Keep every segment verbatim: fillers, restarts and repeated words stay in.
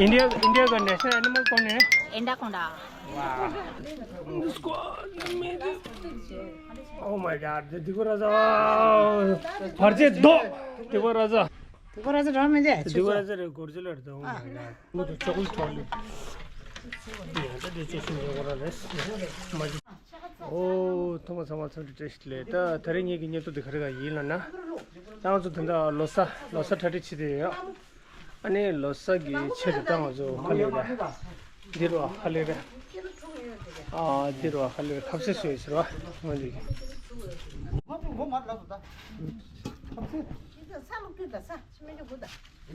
India, India གི national animal གོན་ནས། Anaconda. Oh my God, འདི་ཀོ་ར་ཟ། བར་ཆད་རྡོ། འདི་ཀོ་ར་ཟ། འདི་ཀོ་ར་ཟ་རང་མི་འདི། འདི་ཀོ་ར་ཟ་རེད་གོར་ཇི་ལ་རེད། Oh my God. ངོ་དུ་ཅོག་ལི་ཅོག་ལི། ཡང་ད་འདི་ཅོ་སུན་འདི་ཀོ་ར་རེད། མ་ཇི། ཨོ། ཐོག་མ་ཚང་མ་འཚམས་འདྲི་བཀྲ་ཤིས་བདེ་ལེགས། ད་ད་རེས་ངེད་ཀྱི་བརྙན་ཐུང་འདི་ག་རེ་ག་ཡིན་ལབ་ན། ད་ང་ཚོ་ད་ལྟ་ལོ་གསར་ལོ་གསར་གྲ་སྒྲིག་བྱེད་བསྡད་ཡོད། ཨ་ནི་ལོ་གསར་གྱི་ཆེད་དུ་ད་ང་ཚོ་ཧ་ལས་ར། འདི་རུ་ཧ་ལས་ར། ཨ་འདི་རུ་ཧ་ལས་ར་ཁ་ཟས་བཟོས་ཟེར་བ། ང་འདི་གི། ཁ་ཟས། ཁ་ཟས་ལུག་ཁྱུ་ད་ས་ཆི་མི་འདུག་གུ་ད།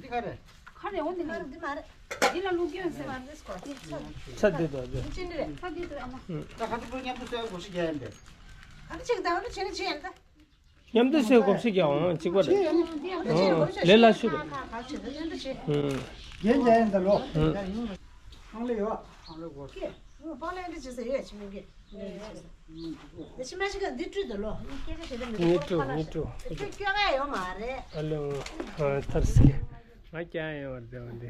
འདི་ག་རེད། ཁ་རེ་འོ་འདི་ན་རེད། འདི་མ་རེད། འདི་ལ་ལུག་ཁྱུ་ཟེར་བ་རེད་སྐོར། ཚ་འདི་དོ་འདི། ཅི་འདི་རེད། ཚ་འདི་དོ་ཨ་མ། ད་ཁ་ཚ་པོ་མཉམ་དུ་བསྲེས་གོ་ཤི་རྒྱག་ཡིན་པས། ཁ་ཚ་ཅིག་ད་འོ་ན་བྱས་ན་བྱས་ཡིན་ད། མཉམ་དུ་བསྲེས་གོ་ཤི་རྒྱག་འོང་གཅིག་པ་རེད། ལས་སླ་ཤོས་རེད། རྒྱན་རྒྱག་ཡིན་ད་ལོ། ཧང་ལེ་ཡོད། ཧང་ལེ་གོ། ཁྱེད་ངོ་པང་ལེན་འདི་བྱེད་ས་ཡོད་ཆི་མི་གི། འདི་ཕྱི་མ་ཞིག་ག་འདི་བཀྲུས་དུ་ལོ། སྐད་ཆ་བྱེད་ད་མི་ངེད་བཀྲུ་ངེད་བཀྲུ། ཁྱོད་སྐྱོ་ག་ཡོད་མ་རེད། ཨ་ལེ་ཨོ། ཐར་སི་ཀེ། ང་ཀྱང་ཡོད་རེད་འདི་འདི།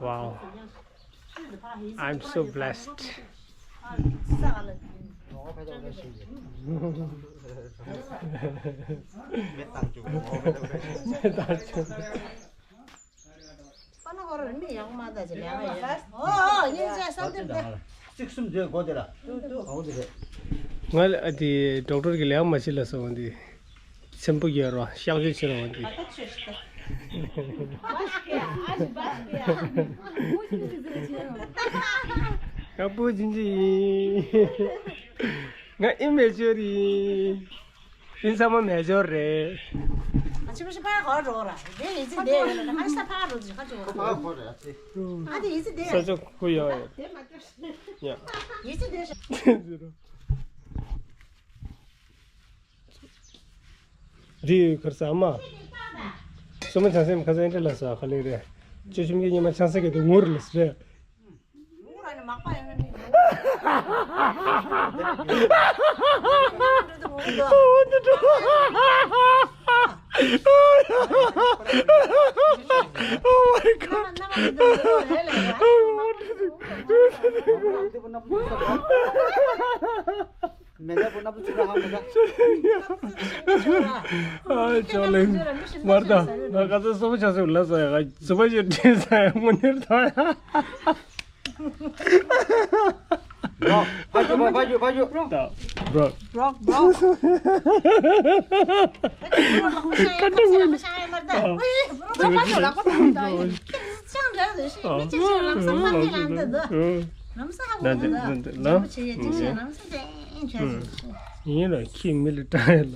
Wow, I'm so blessed. པ་ན་ཧོར་མི་ཡག་མ་ད་ཅི་ལས་ང་ཡོད། ཨོ་ཨོ་ཉིན་ཅག་ས་འདིར་འདི། ཚིག་གསུམ་མཛོད་སྒོ་དེ་ལ། ཨོ་དེ་རེད། ང་ལ་ཨ་དེ་ཌོག་ཊར་གི་ལས་ང་མ་བྱེད་ལ་སོང་འདི། ཚེམ་བུ་རྒྱལ་རོ་གཤག་བཅོས་བྱེད་རོ་འདི། ང་བུ་ཅིན་ཅི་ཡིན། ང་ཨི་མེ་ཅོར་ཡིན། ཨིན་ས་མ་མེ་ཅོར་རེད། ང་ཆི་མ་ཤི་ཕ་ག་འགྲོ་ར། དེ་ཡིན་ཚིག་དེ་ཡོད་ལ་ང་ཤ་ཕ་ག་འགྲོ་ཅི་ཁ་ཅོ་ར། ཨ་དེ་ཡིན་ཚིག་དེ་ས་ཡོད། ཆ་ཁུ་ཡོད་ཡོད། དེ་མ་ཅོ་ཤི། ཡ། ཡིན་ཚིག་དེ་ཤ། རི་ཁར་ས་མ། སོ་མ་ཆང་སེམས་ཁ་སང་འདྲ་ལ་ས་ཁ་ལེ་རེད། ཅོ་ཆུམ་གྱི་ཉི་མ་ཆང་ས་གི་དུ་ངུར་ལ་སི་རེད། ངུར་ནི་མག་པ་ཡོད་ནི། Oh my God. མེ་ལེ་པོ་ནབ་ཚུ་ར་ཧ་མ་ད། ཨ་ཅོ་ལེ། མར་ད། ང་ཁ་ཚ་སོ་མ་ཆ་སོ་ལ་ས་ཡ། ང་ཚ་པ་ཞིག་དྲན་ས་ཡ་མོ་ནེར་ད་ཡ། རོག་ཕ་ཞུ་ཕ་ཞུ་ཕ་ཞུ། ད་རོག་རོག་རོག་ཁ་ཏུ་ངུ་ནི། ལམ་སང་མ་མི་ལ་འདི་འདི། ལམ་སང་ཧ་གོ་འདི་འདི་ལ། ཡིན་ལ་ཁྱི་མི་ལ་སྐྲག་ཡ་ལ།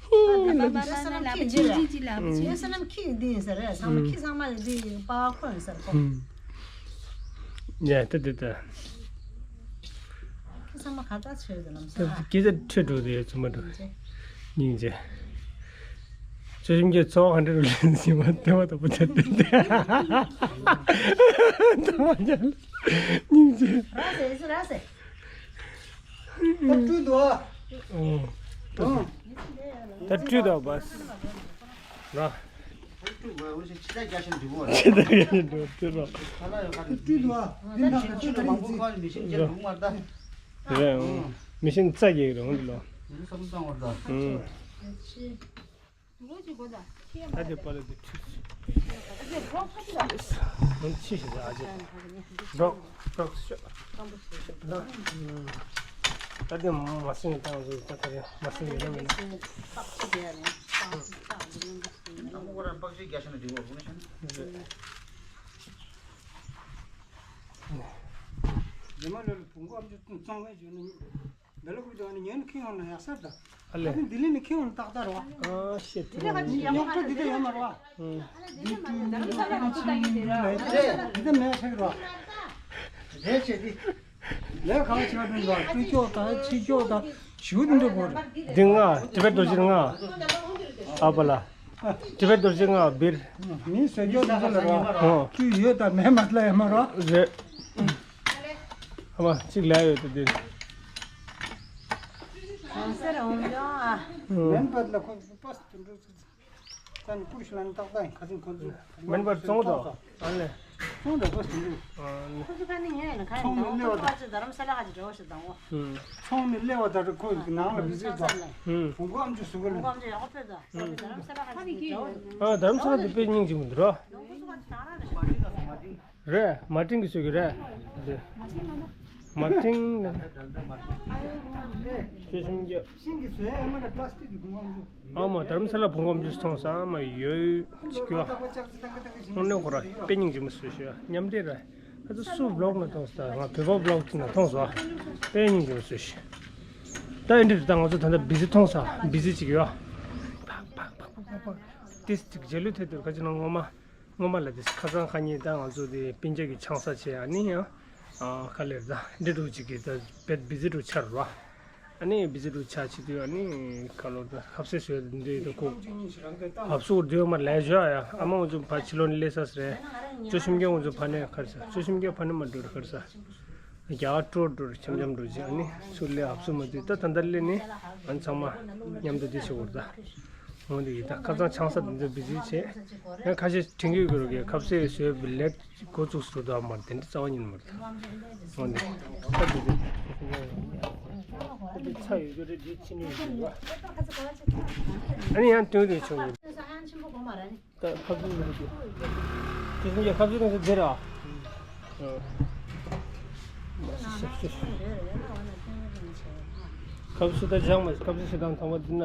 ཧི་ལ་གི། ས་ལམ་ཁྱི་འདི་རེད། ས་ལམ་ཁྱི་འདི་ཡིན་ས་རེད། ཚང་མ་ཁྱི་ཚང་མ་ལ་འདི་ཡིན་པ་ཁོ་ཡིན་ས་རེད་ཁོ། ཡ་ད་ད་ད། ཁྱི་ཚང་མ་ག་ད་ཆོས་དེ་ལམ་སང་། སྐད་ཆ་ཁྲོད་འགྲོ་དེ་ཚང་མ་འགྲོ། སྙིང་རྗེ། ཆོས་ཞིམ་གྱི་འཚོ་བ་ག་འདྲ་རུ་ལེན་ཟིན་པ་དེ་བ་དང་པོ་དེ་དེ་དེ། དང་པོ་ཉལ། སྙིང་རྗེ། ར་སེ་སེ་ར་སེ། ད་བཀྲུས་འདུག་ཨ། ཨོ། ཨང་། ད་བཀྲུས་འདུག་བ། ར། ཕྱི་ཟླ་བརྒྱད་ཤིང་འདུག་གོ། ཕྱི་ཟླ་བརྒྱད་ཤིང་འདུག་དེ་རོ། ཁ་ལག་ཡོད་ཁ་ལག་བཀྲུས་འདུག་ཨ། འདི་ནང་ལ་ཕྱི་ལོ་མང་པོ་ཁ་ལ་མི་ཤིང་རྒྱ་འདུག་མ་ད། རེད་ཨང་། མི་ཤིང་རྩ་རྒྱས་རེད་ཨང་འདི་ལོ། འདི་ལོ་ས་མཚམས་བཏང་བར་ད། ཨང་། ད་དེ་པ་ལ་དེ་ཁྲིད། ཨང་ཕྱི་ཞིག་ཨ་ཅེ། འགྲོ། འགྲོ་ཤོག་ད་དེ་མ་སེང་བཏང་ཟིག་ད་ད་རེ་མ་སེང་ཡོད་ན་མེད་ན། ཨ་མོ་ཁོ་རང་པགས་ཅིག་རྒྱ་ཤ་ན་འགྲིག་གོ་ཁོ་ན་ཤ་ན། རེད། ཉི་མ་ལོ་ལ་བུང་གོ་ཨམ་ཅོག་ཙོང་བས་བརྗོད་ན། འདི་ལ་ཀུ་ཏོ་ནི་ཉོན་ཁེ་ཡོང་ན་ཡག་ས་ད། ཨ་ལེ། ཨ་ནི་འདི་ལི་ནི་ཁེ་ཡོང་ན་ཏག་ཏག་རོ། ཨ་ཤེ་ཏི་རོ། ཉོག་ཏོ་འདི་ལ་ཡོད་མ་རོ། ཨང་། འདི་ལ་མ་ནི་འདི་ལ་མ་ནི་ཚོ་ལྟ་གི་དེ་ར། འདི་ལ་མེད་ཆགས་རོ། རེད་ཆེ་འདི། ལས་གང་བྱེད་པ་འདི་ལ་སྤྱི་ཁྱོག་དང་ཕྱི་ཁྱོག་དང་ཞུ་འདི་འདྲ་དགོས་རེད། འདི་ང་ཏི་བེད་རྡོ་རྗེ་ང་། ཨ་པ་ལ། ཏི་བེད་རྡོ་རྗེ་ང་བིར། མིའི་ཟས་སྐྱོང་དེ་ཚོ་ལ་རོ། ཨོ། བཀྲུས་ཡོད་དང་མེད་མ་ལ་ཡ་མ་རོ། རེད། ཨ་མ་གཅིག་ལས་ཡོད་དེ་འདིར། གང་སར་འོང་ཡོང་ཨ། ཨོ། མེན་པ་ལ་ཁོ་པ་སི་དུ་འགྲོ་ཚུལ། ས་ནི་ཀུ་ཤུ་ལ་ནི་ཏག་ཏག་ཡིན། ཁ་སང་ཁོ་ཚོས་མེན་པར་བཙོང་དོ། ཨ་ལེ། ཚོང་འདྲ་པོ་ཞིག་འདུག་ཨ་ལེ། ཁོ་ཚོ་ཁ་ནི་ངས་ལ་ཁ་ཚོང་ནི་སླེ་བ་དར། ཚོང་ནི་སླེ་བ་དར། ཁོ་ནང་ལ་བི་ཟི་དང་བུང་གོ་ཨམ་ཅོག་བཟོ་གི་ལ། ཨ་དྷ་རམ་ས་ལ་དེ་དཔེ་སྙིང་རྗེ་མོ་འདུག་ར། དྷ་རམ་ས་ལ་དེ་དཔེ་སྙིང་རྗེ་མོ་འདུག་ར། རེད། མ་ཏིང་གིས་བཟོས་ཀྱི་རེད། འདི་མ་ཏིང་། ཤེས་ཤིང་རྒྱ། ཤིང་གི་བཟོས་ཨེ་མ་རེད། པ་ལ་སི་ཊིག་གི་བུང་བུ་ཨམ་ཅོག་ཨ་མ་དྷ་རམ་ས་ལ་བུང་བུ་ཨམ་ཅོག་མཐོང་སོང་། ཨ་མ་ཡོད་ཅིག་ཡོད། དངོས་གནས་ཁོ་ར་དཔེ་སྙིང་རྗེ་མོ་བཟོས་ཤག་མཉམ་འབྲེལ་ར། ཨ་ཙི་སུ་བི་ལོག་ན་མཐོང་སོང་། ང་བོད་པ་བི་ལོག་ཅིག་ན་མཐོང་སོང་། དཔེ་སྙིང་རྗེ་མོ་བཟོས་ཤག་ད་ཨེ་འདྲ་ད་ང་ཚོ་ད་ལྟ་བི་ཟི་མཐོང་སོང་། བི་ཟི་ཅིག་ཡོད། ཕག་ཕག་ཕག་ཕག་ཕག་ཏིས་ཅིག་རྗེས་ལུས་ཐེབས་འདུག་ཁ་ཅིག་ན་ངོ་མ། སྔོན་མ་ལ་དེ་ཁ་སང་ཁ་ཉིན་ད་ང་ཚོ་དེ་སྤུན་ཀྱག་གི་ཆང་ས་བྱས། ཨ་ནི་ཡང་ཨ་ག་ལེར་ད་འདི་འདྲ་ཅིག་གི་ད་བེད་བི་ཟི་འདྲ་ཆགས་ར། ཨ་ནི་བི་ཟི་འདྲ་ཆགས་བྱེད་དུས་ཨ་ནི་ག་ལོར་ད་ཁ་ཟས་བཟོས་འདི་ད་ཁོ་ཧབ་སུ་འདུས་མ་ལས་བཞག་ཡ། ཨ་མ་ང་ཚོ་ཕ་ཕྱི་ལོགས་ནས་སླེབས་ས་རེད། ཅོ་ཤིམ་རྒྱ་ང་ཚོ་ཕ་ནས་ག་རེ་ཟ། ཅོ་ཤིམ་རྒྱ་ཕ་ནས་མ་འགྲོ་ར་ག་རེ་ཟ། རྒྱ་གར་ཀྲོར་ཀྲོར་འཆམ་འཆམ་འགྲོ་ཅིག་ཨ་ནི་ཚུར་སླེབས་ཧབ་སུ་མ་འདུག་ད་ད་ལྟ་སླེབས་ནས་ཨ་ནི་ཚང་མ་མཉམ་དུ་འདི་བྱེད་དགོས་རེད་ད། འོན་ཏེ་ཡིན་ད་ཁ་སང་ཆང་ས་འདི་ཚོ་བི་ཟི་བྱས། ཡང་ཁ་ཤས་དྲན་གྱི་ཡོད་ཀྱི་རེད། ཁ་ཟས་བཟོས་པའི་ལས་འགོ་བཙུགས་སུ་འདུག་མ་རེད། དེ་འདྲ་རྩ་བ་ཉིད་མ་རེད། འོན་ཏེ་ད་འདི་ཚོ་ད་འདི་ཚ་ཡོད་ཀྱི་རེད། འདི་ཕྱི་ནས་ཡོད་ཀྱི་རེད། ཨ་ནི་ཡང་སྟོན་རེ་བྱུང་ཡོད། ད་ཁ་ཟས་མི་འདུག་དེ་བཞིན་གྱི་ཁ་ཟས་རིང་ས་འདི་ར། ཁ་ཟས་ད་སྦྱང་མ་ཁ་ཟས་ཞིག་དང་ཐང་པ་འདི་ན་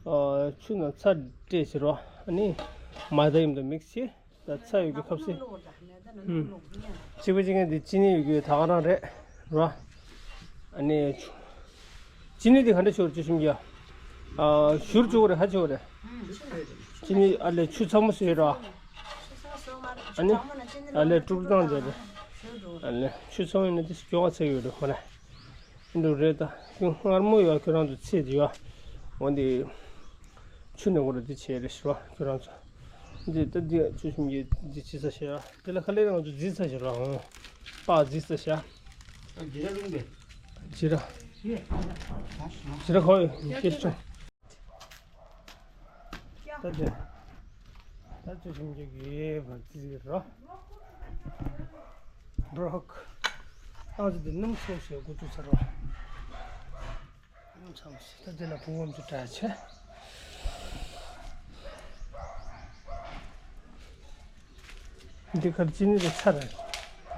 ཆུ་ན་ཚ་སྤྲད་ཟེར་རོ། ཨ་ནི་མ་ད་ཡིན་དུ་མིག་ཤེས། ད་ཚ་ཡོད་ཀྱི་ཁ་ཟས། གཅིག་པ་གཅིག་ངན་དེ་ཅི་ནི་ཡོད་ཀྱི་ད་ག་རང་རེད་རོ། ཨ་ནི་ཆུ། ཅི་ནི་དེ་ག་འདྲ་ཆོག་ཅི་ཤིམ་གྱི། ཨ་བཞུར་ཆོག་རེད། ཧ་ཆོག་རེད། ཅི་ནི་ཨ་ལས་ཆུ་ཚ་མོ་བཟོས་ར། ཨ་ནི་ཨ་ལས་དཀྲུག་བཏང་རེད། ཨ་ལས་ཆུ་ཚ་མོ་ཡིན་ན་དེ་སྐྱོ་བ་ཚ་ཡོད་རེད་ཁོ་ན། འདུག་རེད་ད། ཁྱོད་མངར་མོ་ཡོད། ཁྱོད་རང་ཚོ་ཚེ་འདི་ཡོད། འོན་ཏེ། ཆུ་ནས་འོ་ར་འདི་བྱས་རེད་ཤི་བ་ཁྱོད་རང་ཚོ། འདི་ད་འདི་ཆུ་ཤིང་གི་འདི་ཅི་ས་ཤི་ཡ། དེ་ལ་ཁ་ལེ་རང་ཚོ་འཛི་ས་ཤི་ར་འོང་། པ་འཛི་ས་ཤི་ཡ། འཛི་ར་རུང་བས། འཛི་ར། འཛི་ར་ཁོ་ཡོད་ཤེས་ཆུ། ད་དེ། ད་ཚོད་ཤིང་གི་གི་བ་ཙི་ར། བྲོག་ཨང་ཙི་དེ་སྣུམ་ཚོ་ཞེས་འགོ་བཙུགས་ཚར་བ། སྣུམ་ཚང་ཞེས་ད་དེ་ལ་བུ་བམ་ཚོ་འདྲ་ཆེ། འདི་ཁར་ཅི་ནི་རེ་ཚར་རེད།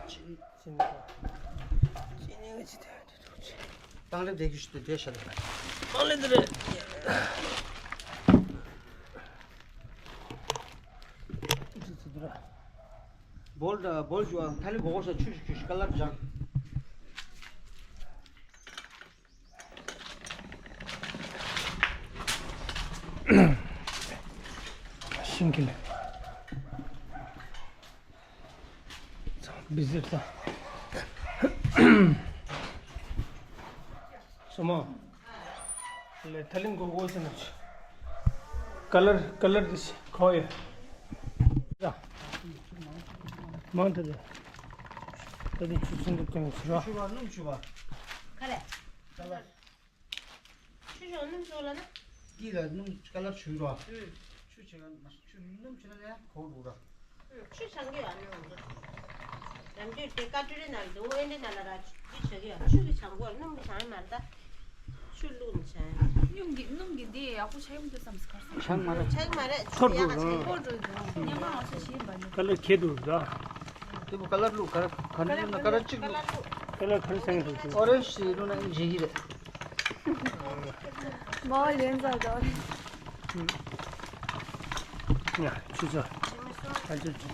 ཅི་ནི་རེད། ཅི་ནི་རེད། ཅི་དེ་རེད། དང་ལེན་དེ་གི་ཞུ་དེ་བསྡད་བཞག་ལ། དང་ལེན་དེ་རེད། ཙི་ཙི་དེ་ར། བོལ་ད་བོལ་ཞུ་བ་ཐ་ལི་གོ་གོ་ས་ཆུ་ཞུ་ཆུ་ཞུ་ཀ་ལར་སྦྱང་། ཤིང་གི་ལས། བི་ཟེར་ད། སོ་མ། ལས་ཐ་ལིང་གོ་གོ་ཟེར་ན་ཆུ། ཀ་ལར་ཀ་ལར་དེ་ཤི་ཁོ་ཡོད། ད། མང་དེ་རེད། ད་དེ་ཆུ་ཚན་དུ་བཏོན་ཟེར་བ། ཆུ་བ་སྣུམ་ཆུ་བ། ཁ་ལས། ཀ་ལར། ཆུ་ཞོ་སྣུམ་ཆུ་ལ་ན། ཀི་ལ་སྣུམ་ཀ་ལར་ཆུ་རོ། ཨུ། ཆུ་ཆེ་ག་ཆུ་སྣུམ་ཆུ་ན་ཡང་གོ་འདུག་ར། ཨུ། ཆུ་ཆང་གི་ཡོད་ནོ། ལམ་དུས་དེ་ཀ་ཏུ་རི་ན་ལ་དུ་ཨེ་འདི་ན་ལ་ར་ཆུ་ཆེ་གི་ཡོད། ཆུ་གི་ཆང་གོ་སྣུམ་གི་ཆང་མ་ད། ཆུ་བླུགས་ནི་ཆང་། སྣུམ་གི་སྣུམ་གི་འདི་ཡག་པོ་ཆགས་མི་འདུག་བསམ་སི་ཁར་སོང་། ཆང་མ་རེད། ཆགས་མ་རེད། ཐོར་འགྲོ་རང་། ཐོར་འགྲོ་རང་། ཉི་མ་ང་ཚོ་ཞིག་ཡིན་པ་ནི། ཀ་ལར་ཁྱེད་འགྲོ་ར། དེ་བོ་ཀ་ལར་བླུགས་ཀ་ལར་ག་འདྲ་ན་ཀ་ལར་གཅིག་བླུགས། ཀ་ལར་ཁ་རི་སེང་འགྲོ་རྒྱུ། ཨོ་རེན་ཇི་ཞིག་བླུགས་ན་ཨིན་བྱེད་ཀྱི་རེད། མ་ལེན་ཟ་དང་། ཡ་ཆུ་ཚོད། ཨ་ཅོ་ཅོ།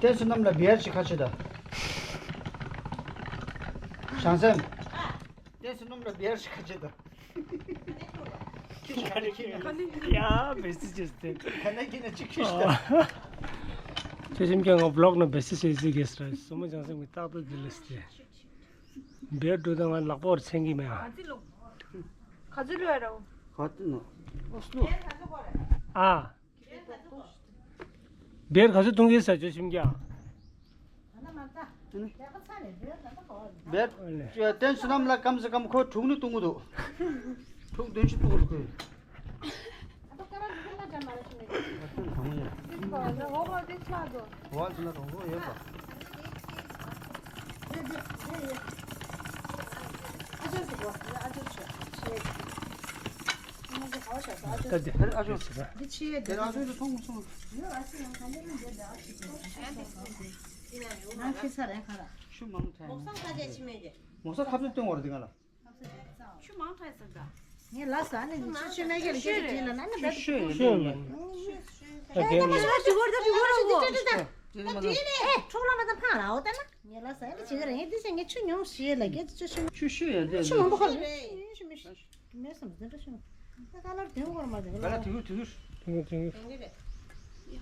ཏེ་སུ་ནམ་ལ་བི་ཨར་ཞིག་ཁ་ཆེ་ད། བྱང་སེམས། ཏེ་སུ་ནམ་ལ་བི་ཨར་ཞིག་ཁ་ཆེ་ད། ཁྱི་ཁ་ནི་ཁྱི་ནི། ཡ་བེ་སི་ཅེས་ཏེ། ཁ་ན་ཁྱི་ན་ཅིག་ཁྱི་ཤི་ད། ཁྱོད་ཤིམ་ཀྱང་ང་བི་ལོག་ན་བེ་སི་ཅེས་ཟིག་གེ་སྲ་སོ་མ་བྱང་སེམས་ཀྱི་རྟག་ཏུ་དེ་ལས་ཏེ། བེར་འགྲོ་དང་ང་ལག་པ་བར་མཚན་གྱི་མེད་ཨ། ག་ཚོད་ལོས་ར། ག་ཚོད་ལོས་ར། ག་ཚོད་ནོ། ཨ། བེར་ག་ཚོད་གཏོང་གི་ཟེར་བྱོས་ཤིམ་རྒྱག་བེར་ཏན་སུ་ནམ་ལ་ཀམ་སེ་ཀམ་ཁོ་དྲུག་ནི་གཏོང་གི་འདུག་དྲུག་བདུན་ཅུ་གཏོང་གི་འདུག་ད་དེ་ཨ་ཅོ། འདི་ཆེ་དེ་ཨ་ཅོ། ང་ཁྱི་ཚ་རེད་ཁ་ར། ཆུ་མང་ཐལ། མོག་ས་ཁ་ཚ་སྟོན་བར་འདི་ང་ལ། ཆུ་མང་ཐལ་ཟེར་ད། ངས་ལ་ས་ནི་ཆུ་ཆུ་མེད་ཀྱི་ལ་ཆུ་ཆུ་ལ་ན་ནི་ད་ཆུ་ཆུ་ཡོད་ལ། ཨེ་ཁྲོག་ལ་མ་ད་ཕང་ལ་འོ་ད་ན། ངས་ལ་ས་ཡ་ལ་ཆི་ག་རེད་འདི་ཟེར་ངས་ཆུ་ཉུང་ཞེས་ལ་གས་ཆུ་ཆུ་ཆུ་ཤོད་ཡ་དེ་ཆུ་མང་པོ་ཁ་རེད། མེད་སམ་དེ་འདྲ་ཤོད། ད་ཀ་ལར་དེ་འོར་མ་དེ་ཀ་ལར་དེ་གུ་དེ་གུ་དེ་གུ་དེ་གུ་རེད། ཡ་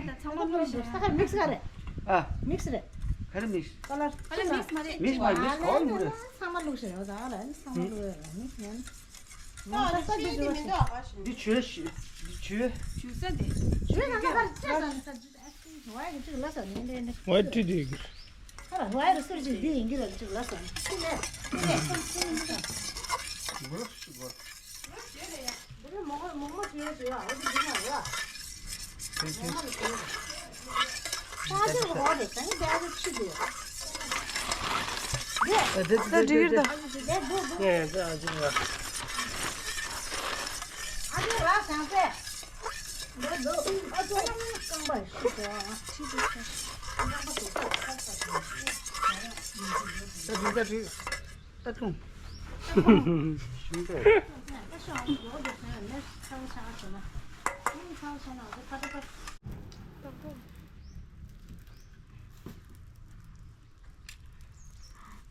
ད་ཚང་མ་བླུགས་ཤིག་ས་ཁ་མིག་སི་ག་རེད། ཨ། མིག་སི་རེད། ག་རེ་མིག་སི། ཀ་ལར་ཀ་ལར་མིག་སི་མ་རེད། མིག་སི་མ་རེད། མིག་སི་ག་བ་ཡིན་གུ་རེད། ཚང་མ་བླུགས་ཤིག་ཡོད་ད་ཨ་ལ་ཚང་མ་བླུགས་ཡོད་ལ་མིག་སི་ཡན། ང་ད་ས་འདི་འདི་མི་འདུག་ཨ་ཞིག་འདི་བྱོས་ཤིག་འདི་བྱོས། བྱོས་ས་དེ། བྱོས་ན་ད་ག་རེ་བྱས་ས་ནི་ས་འདི། ཝའི་གཅིག་ལ་ས་ནི་འདྲེ་འདྲེ། ཝའི་ཁྲི་དེ་གི། ཨ་ར་ཝའི་རུ་སུར་གཅིག་འདི་ཡིན་གྱི་ར་གཅིག་ལ་ས་ནི་ཁྲི་ནས་ཁྲི་ནས་སུམ་སུམ་འདི་དང་། འདི་མོག་མོག་མོག་བྱས་བྱས་ཡ་འོ་འདི་འདི་མ་རེད་བ། མོག་མོག་རེད་བྱས། ད་ཅིག་ཧོ་རེད་ད་ནི་དེ་ཨ་རུ་ཁྲི་དེ། འདི། ད་འགྲིག་གི་རེད་ད། ཨ་ཅིག་དེ་འདུག་འདུག་ངས་ད་ཨ་ཅིག་ལ། ཨ་ཅིག་ལ་སང་སེ།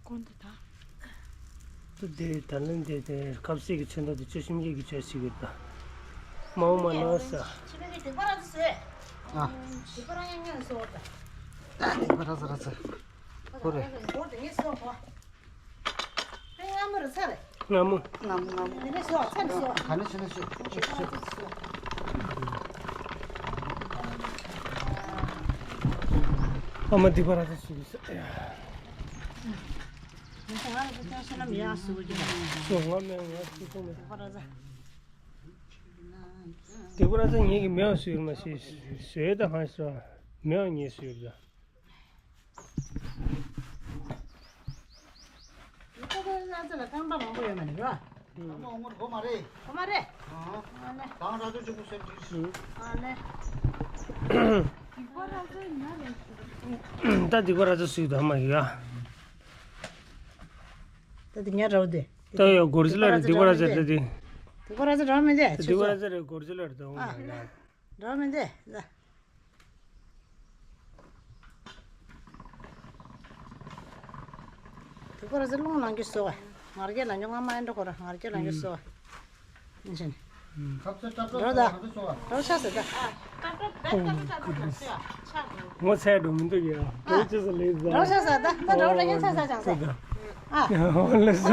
ཀོན་ཏེ་ད། ད་དེ་ད་ལན་དེ་དེ་ཁ་ཟས་ཀྱི་ཚོན་མདོག་དེ་ཆུ་ཤིང་སྐྱེས་ཀྱི་ཆོས་ཤིག་ཡོད་ད། མ་འོངས་མ་ནོར་ས། ཆུ་མིག་གི་སྡིག་པ་ར་ཚ་ཟོས། ཨ། སྡིག་པ་ར་ཡང་ཡང་ཟོས་ད། སྡིག་པ་ར་ཚ་ར་ཚ། ཁོ་རེ། འོ་དེ་ངས་ཟོས་གོ། ཨེ་ང་མོ་ར་ཚ་རེད། ང་མོ། ང་མོ་ང་མོ། དེ་ནས་ཟོས་ཚ་ནས་ཟོས། ག་ནས་ཆེ་ནས་ཆེ་ཆེ་ཆེ། ཨ་མ་སྡིག་པ་ར་ཚ་ཞིག་ཡོད་ས། ང་ལ་ཁྱོད་ཤེས་ན་མི་ཡག་ཟེར་གྱི་རེད། ཤོག་ང་མེད་ང་ཤེས་སོང་མེད། སྡིག་པ་ར་ཚ། སྡིག་པ་ར་ཚ་ངེད་ཀྱི་མེད་པ་ཟེར་མ་ཤེས་ཟོས་ད་ཧང་ཤོག་མེད་པ་ངེས་ཟེར་ད། སྡིག་པ་ར་ཚ་ལ་རྐང་པ་མང་པོ་ཡོད་མ་རེད་རོ། རྐང་པ་མང་པོ་དགོས་མ་རེད། དགོས་མ་རེད། ཨ། ཨ་ནི། གང་ར་ཚོ་གཅིག་པུ་སེམས་ཅིག་ཨ་ནི། སྡིག་པ་ར་ཚ་ཉག་རེད། ད་སྡིག་པ་ར་ཚ་ཟེར་ད་མ་ཡ། ད་དེ་ཉག་ར་བོ་དེ། ད་ཡ་གོར་ཟི་ལ་རེད་སྡིག་པ་ར་ཚ་རེད་དེ། སྡིག་པ་ར་ཚ་ར་མི་འདི་ཆུ་ཚོད། སྡིག་པ་ར་ཚ་རེད་གོར་ཟི་ལ་རེད་ད་འོང་ཨ། མ་ཡ། ར་མི་འདི་ལ། སྡིག་པ་ར་ཚ་རླུང་ལངས་ཀྱི་སོ། ངར་སྐད་ལངས་ཀྱི་ང་མ་ཨེ་འགྲོ་ཁོ་ར་ངར་སྐད་ལངས་ཀྱི་སོ། ཨིན་ཅན། ཁབ་ཚ་ཏབ་ཏབ་རོ་ད། ཏབ་ཏབ་ཏབ་ཏབ་ཆགས་ཟེར་ད། ངོ་ཚ་འགྲོ་མི་འདུག་ཡ། རོ་ཆགས་ཟེར་ད། ད་རོ་ལ་ཡིན་ཚ་ཚ་ཅང་ཟེར། ཨ། ལེ་ས།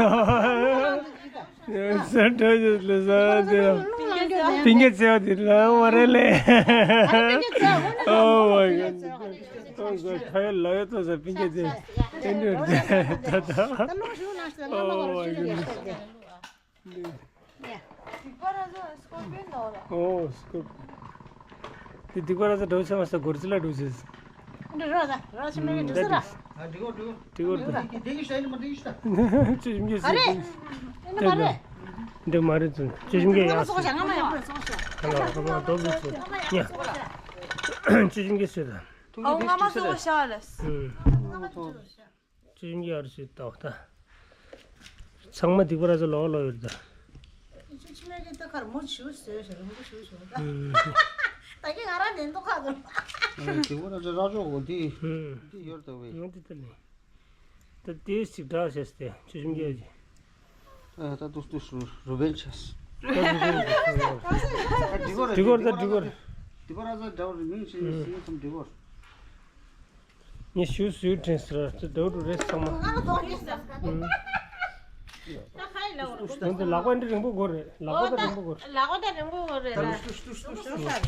ཡོད་ས་འདྲ་ཡོད་ལེ་ས་དེ། རླུང་ལངས་ཀྱི་རེད། པིང་ཀེ་ཚེ་བ་དེ་ལ་བ་རེད་ལེ། ཨ་པིང་ཀེ་ཚེ་བ་ཨོ་མའི་གོཌ། ཁ་ཡོད་ལ་ཡོད་ཏོ་ས་པིང་ཀེ་ཚེ་བ། ཨེ་འདྲ་ད་ད། ད་རླུང་ཞུ་ན་ཟེར་ལ་ལ་བ་རོ་ཞུ་ཡོད་ཟེར་ཏེ། སྡིག་པ་ར་ཚ་སྐོར་པིའོན་ནོ་ར། ཨོ་སྐོར། དེ་སྡིག་པ་ར་ཚ་འགྲོ་ཆ་མ་ས་གོར་ཅི་ལ་འགྲོ་ཆེ། འདི་རོ་ད་རོ་ཆ་མེ་མེ་འགྲོ་ས་ར། ཨ་འགྲིག་གོ་འགྲིག་གོ། འགྲིག་གོ་འགྲིག་གོ། འདི་གི་ཤ་ཡིན་མ་འདི་གི་ཤ། ཅི་ཡིན་གྱི་ཨ་རེ། ཨེ་ནི་མ་རེད། འདི་མ་རེད་ཚུ་ཅི་ཡིན་གྱི་ཡ། ང་མ་ཡོང་རེད་སོང་ཤ། ང་མ་ཡོང་རེད་སོང་ཤ། ང་མ་ཡོང་རེད་སོང་ཤ། ཅི་ཡིན་གྱི་ཤ་ད། ཨོ་ང་མ་སོང་ཤ་ལ། ཨུམ། ང་མ་སོང་ཤ། ཅི་ཡིན་གྱི་ཨ་རུ་སི་ཏོག་ད། ཚང་མ་སྡིག་པ་ར་ཚ་ལོག་ལོག་ཡོད་ད། ཁྱོད་ཕྱི་མ་གི་ད་ཁར་མོ་ཆུ་བཟོས་ཤག་རིང་པོ་ཆུ་བཟོས་ད། ཨུམ། ད་གི་ང་རང་ནས་མདོག་ཁ་དུ། ཨ་སྡིག་པ་ར་ཚ་ར་ཅོག་འོ་འདི། ཨུམ། འདི་ཡོད་ད་བས། ཡོང་འདི་ད་ནི། ད་དེ་ཞིག་འདྲ་བྱས་ཏེ་ཆུ་ཆུམ་རྒྱལ་གྱི། ཨ་ད་ཏུ་ཏུ་རུ་རུ་བན་ཆས། ད་རུ་བན་ཆས། ཨ་སྡིག་པ་ར་སྡིག་པ་ར་ད་སྡིག་པ་ར། སྡིག་པ་ར་ཚ་འདྲ་བོ་རེད་མིང་ཆེ་ནས་ཟིན་ཙམ་སྡིག་པ་ར། ངས་ཞུ་སུའི་དྲན་ཟེར་ཏེ་འདྲ་བོ་རེད་ཚང་མ། ཨུམ། ད་ཁ་ཡི་ལ་བར་འདི་ལག་པ་འདི་རིང་པོ་དགོས་རེད། ལག་པ་ད་རིང་པོ་དགོས་རེད། ལག་པ་ད་རིང་པོ་དགོས་རེད་ད། ལུས་ལུས་ལུས་ལུས་ལུས།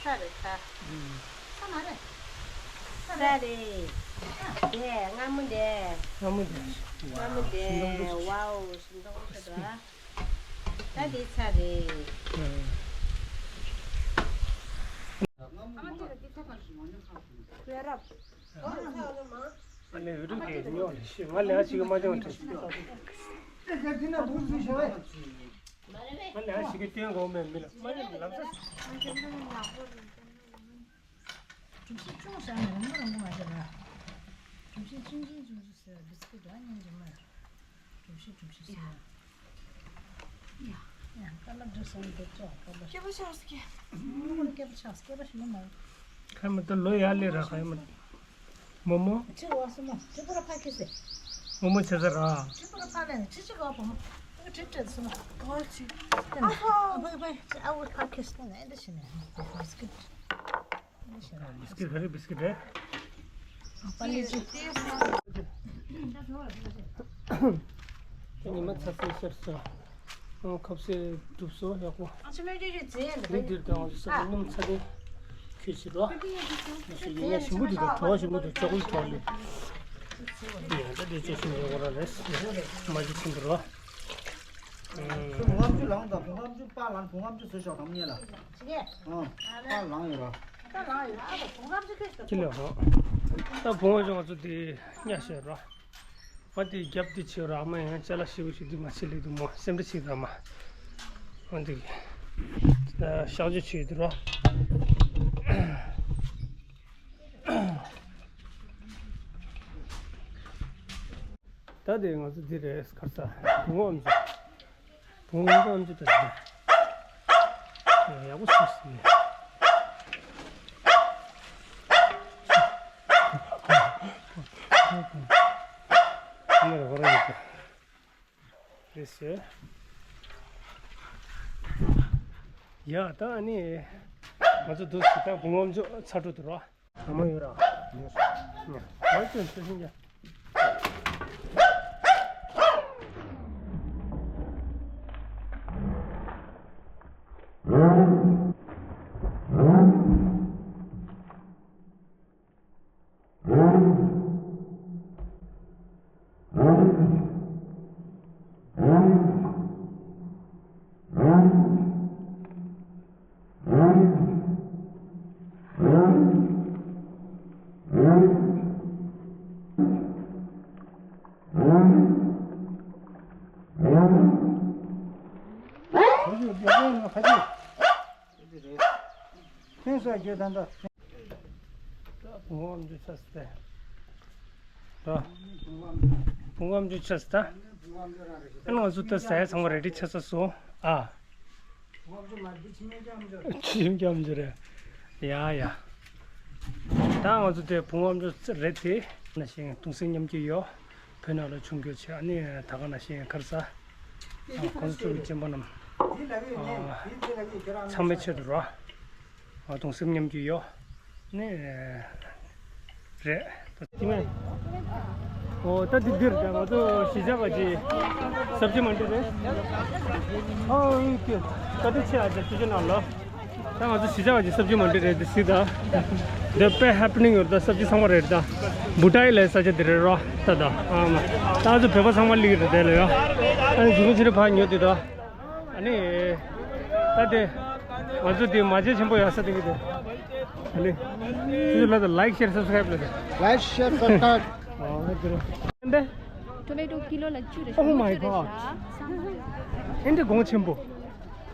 ཚ་རེད་ཚ། ཚ་མ་རེད། ཚ་རེད། དེ་སྔ་མོ་དེ། སྔ་མོ་དེ། སྔ་མོ་དེ། ཝའོ། ཞིམ་མཐོང་པོ་ཆགས་འདུག་ཨ། ད་དེ་ཚ་རེད། ཨ་མ་དེ་ལ་དེ་ཚ་གང་ཞིག་ངོ་ཉོ་ཁང་། ཁོའི་རབ། ཨོ་ཚ་ཨ་ལོ་མ། ཨ་ནི་འུ་ཐུག་གི་ཉོ་ལེ་ཤི་ང་ལེ་ཨ་ཞིག་མ་ཅང་ཁྲི། ང་ལེ་ཨ་ཞིག་སྟོན་དགོས་མེད་མི་ལ་མ་ཉོ་ལམ་ས། གྲུ་བཞི་ཅུང་ཟད་ནས་རིང་པོ་རིང་པོ་མ་བྱེད་པ། གྲུ་བཞི་ཆུང་ཆུང་ཆུང་ཆུང་ཟེར་བ་འདི་ཚོ་གི་འདྲ་སྙིང་རྗེ་མོ། གྲུ་བཞི་གྲུ་བཞི་ཟེར་བ། ཡ། ཡ། ཀ་ལ་འདྲ་སོང་འདུག་ཅོག་ཀ་ལ། སྐྱེས་པ་ཆགས་སྐྱེ། སྐྱེས་པ་ཆགས་སྐྱེས་པ་ཞིག་ཡིན་མ། ཁ་མི་ད་ལོ་ཡར་སླེབས་ར་ཁ་ཡ་མ། མོ་མོ། ཕྱིར་བ་སོ་མོ། ཏྲི་པུ་ར་ཕ་ཁེ་སེ། མོ་མོ་བྱེད་ས་ར། ཏྲི་པུ་ར་ཕ་ལ་ནི་ཅི་ཅི་ག་བ་མོ། ཏི་ཀ་ཏྲི་ཏྲི་སོ་མོ། ག་ཅི། ཨ་ཧོ། ཨ་ཕ་ཕ་ཨ་བུ་ཕ་ཁེ་སེ་ན་ཨེ་འདྲ་ཞིག་ནས་ཧ་ཧ་སྐད། བིས་ཀིཊ་ག་རེ་བིས་ཀིཊ་རེད། ཨ་པ་ལི་ཅི། ཉི་མ་ཚ་སེ་ཤར་སོང་། ཨ་ཁབ་སེ་གྲུབ་སོང་ཡག་པོ། ཨ་ཆུ་མེད་ཅི་ཅི་ཛེ་ཡན་འདི་འདིར་དང་ཨ་ཅི་ས་སྣུམ་ཚ་གི་ཁྱོད་ཤི་རོ། ཡིན་ན་ཞིམ་པོ་འདུག་གྲོགས་ཞིམ་པོ་འདུག་ཅོག་ལི་ཅོག་ལི། ཡང་ད་འདི་ཅི་ཞིམ་པོ་ཡོད་ར་རེད། མ་ཅི་ཞིམ་པོ་རོ། བུ་ངམ་ཆུ་ལངས་དང་བུ་ངམ་ཆུ་པ་ལངས་བུ་ངམ་ཆུ་བཟོས་ཤོག་དང་མཉེ་ལ། ཨང་པ་ལངས་ཡོད་ར། ཅི་ལས་ཧོ། ད་བུ་ངམ་ཆུ་ང་ཚོ་དེ་ཉ་བཤད་ར། བ་དེ་རྒྱབ་དེ་ཆེ་ར་ཨ་མ་ཡང་ཅ་ལག་ཞེ་པོ་ཞིག་དེ་མ་ཆེ་ལེགས་འདུག་མོ་སེམས་ཁྲལ་ཞིག་དང་མ། འོན་ཏེ་གཤག་བཅོས་བྱེད་དུ་ར། ད་དེ་ང་ཚོ་འདི་རེད་ཁར་ས་བུ་ངོ་ཨམ་ཅོག་བུ་ངོ་ཨམ་ཅོག་ད་དེ་ཡག་པོ་སུ་སི་ནས་ང་རེ་ཧོ་ར་ཡོད་པ་རེད་ཟེར། ཡ་ད་ཨ་ནི་ང་ཚོ་འདུག་སི་ད་བུ་ངོ་ཨམ་ཅོག་ཚ་དྲོ་དུ་ར། ཨ་མ་ཡོད་ར། ཡོད། ཡ། ཨོ་ཅོན་སུ་ཤིང་ཡ། ཐོན་ས་རྒྱུ་ད་ལྟ། ད་བུང་བ་འཇུ་ཆ་སྟེ། ད་བུང་བ་འཇུ་ཆ་སྟེ། ཨ་ང་ཚོ་ད་ཟས་ཚང་མ་རེ་ཌི་ཆ་ས་སོང་ཨ། ཆིམ་རྒྱམ་འཇུ་རེད། ཡ་ཡ། ད་ང་ཚོ་དེ་བུང་བ་འཇུ་རེད་དེ། ན་ཤིང་དུང་སེང་མཉམ་སྐྱིད་ཡོད། བོད་ནང་ལ་ཆུང་སྐྱོ་ཆེ་ཨ་ནི་ད་ག་ན་ཤིང་ཁར་ས། ཁོང་ཚོ་གི་གཅེན་པོ་རྣམས། ཚང་མའི་ཆེད་དུ་རོ། ཨ་དུང་སེམས་མཉམ་སྐྱིད་ཡོད། ནི། རེད། ད་དེ་མེད། ཨོ་ད་འདི་འདིར་ད་ང་ཚོ་གཞིས་ཆགས་པ་ཅིག་སབ་ཇི་མན་ཌི་རེད། ཨོ་ཨིན་ཀྱུ། བཀའ་དྲིན་ཆེ་ཨ་ཅག་ཅོ་ཅོ་ནང་ལོ། ད་ང་ཚོ་གཞིས་ཆགས་པ་ཅིག་སབ་ཇི་མན་ཌི་རེད་དེ་སི་ད། འདི་དཔེ་ཧེ་པི་ནིང་ཡོད་ད་སབ་ཇི་ཚང་མ་རེད་ད། བུ་ཏའི་ལའི་ས་ཆ་འདི་རེད་རོ། ད་ད་ཨ་མ། ད་ང་ཚོ་བོད་པ་ཚང་མ་སླེབས་ཀྱི་རེད་དེ་ལ་ཡོ། ཨ་ནི་རྒྱུ་མཚན་ཕར་ཉོ་དུས་ད། ཨ་ནི། ད་དེ། ང་ཚོ་དེ་མ་བྱན་ཆེན་པོ་ཡག་ས་དེ་གི་དེ། ཨ་ནི། ཅི་ལ་དེ་ལའིཀ་ཤེར་སབ་སི་ཀ་རའིབ་ལ་དེ། ལའིཀ་ཤེར་སབ་སི་ཀ་རའིབ། ཨོ་དེ་རེད། འདི། ཊོ་མེ་ཊོ་ཀི་ལོ་ལ་བཅུ་རེ། Oh my god. ཨེ་འདྲ་གོང་ཆེན་པོ།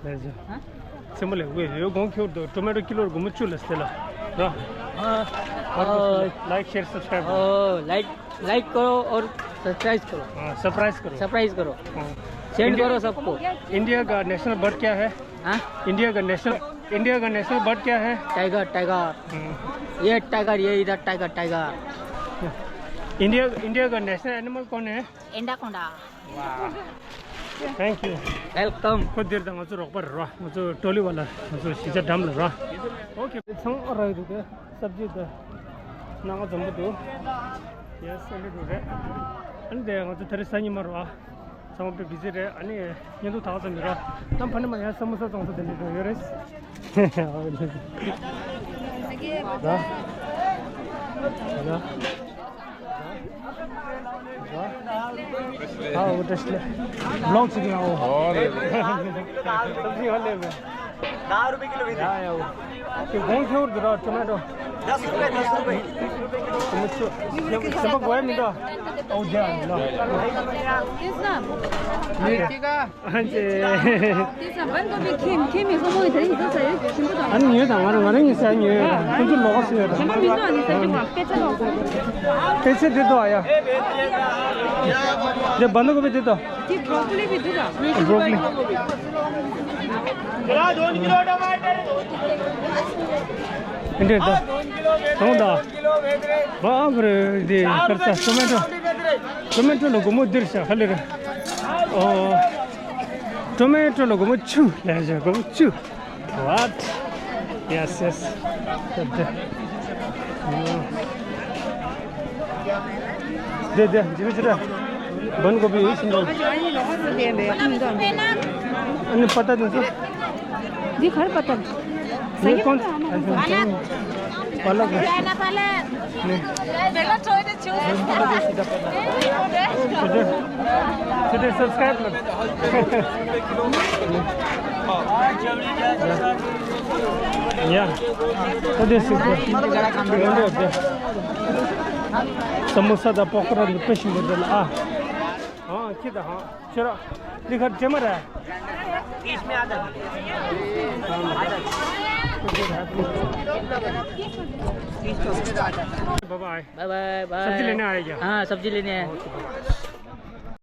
ལས་ཟེར། ཧ། ཆེན་པོ་ལས་ཝེ་ཡོད་གོང་ཁྱོད་དུ་ཊོ་མེ་ཊོ་ཀི་ལོར་སྒོར་མོ་བཅུ་ལ་སྟེ་ལ། ར། ཨ། ལའིཀ་ཤེར་སབ་སི་ཀ་རའིབ། ཨོ་ལའིཀ། लाइक करो और सब्सक्राइब करो। हाँ, सरप्राइज करो। सरप्राइज करो। हाँ। सेंड इंडिया, करो सबको। इंडिया का नेशनल बर्ड क्या है? हाँ? इंडिया का नेशनल, इंडिया का नेशनल बर्ड क्या है? Tiger, tiger. हम्म। ये टाइगर, ये इधर टाइगर, टाइगर। इंडिया, इंडिया का नेशनल एनिमल कौन है? एंडाकोंडा। वाह। Thank you. वेलकम। ཁོ་འདིར་དང་ང་ཚོ་རོགས་པ་རེད་ར། ང་ཚོ་ཊོ་ལི་བ་ལ་ང་ཚོ་གཞིས་ཆགས་འགྲམ་ལ་ར། ཨོ་ཁེ། ཚང་མ་རག་འདུག་གས། སབ་ཇི་དང་སྣ་ཁ་འཛོམས་པོ་འདུག། ཡེ་སི། སེ་ལི་འདུག་རེད། ཨ་ནི་དེ་ང་ཚོ་དེ་རིང་གཟའ་ཉི་མ་རེད་བ། ཚང་མ་དཔེ་བི་ཟི་རེད། ཨ་ནི་བརྙན་ཐུང་དག་ཙམ་ཡོད་ར། ནམ་ཕ་ནི་མ་ཡ་ས་མོ་ས་བཙོང་ས་དེ་འདྲ་འགྲོ་ཡོད་རེད། ད། ད། हाँ, वो टेस्ट ले। ब्लॉग से गया वो। और सब्जी वाले में। दहा रुपये किलो भेज। या, या, वो। कि कौन से और जरा टमाटो? दस रुपये, दस रुपये। टमाटो। ये सब गोया मिला। ओ, जा, ला। किस नाम? ये। ཨ་ནི་ཉོས་དང་ང་རང་ང་རང་ཉོས་ས་ཉོས་ཡོད་ར། ཁོང་ཚོ་ལོགས་ཀ་སུ་ཡོད་ར། དེ་བན་དགོ་པི་དེ་དོ་ཨ་ཡ། དེ་བན་དགོ་པི་དེ་དོ། འབྲོག་ལི། འདི་དོ། དང་དང་། बाप रे, दे खर्चा tomato. Tomato ལ་སྒོར་མོ་འདིར་བཞག་ཧ་ལས་ར། ཨོ། ཊོ་མེ་ཊོ་ལ་སྒོར་མོ་བཅུ་ལས་བཞག་སྒོར་མོ་བཅུ། What? Yes, yes. དེ་དེ། དེ་དེ། ཇི་མི་ཇི་ར། བན་གོ་བི་ཡིན་ཞིང་དང་། ཨ་ནི་པ་ཏ་དེ་ཚོ། འདི་གར་པ་ཏ། ये कौन? पालक है। पालक। नहीं। बेला थोड़े चूस। तुझे, तुझे सब्सक्राइब कर। या। तो दे सकते। समोसा दा पकौड़ा दा पेश में देना। आ। हाँ, किधर हाँ। चलो, लिखा जमा रहा है। Bye bye. Bye bye, bye. सब्जी लेने आए क्या? हाँ, सब्जी लेने आए। Okay, bye bye.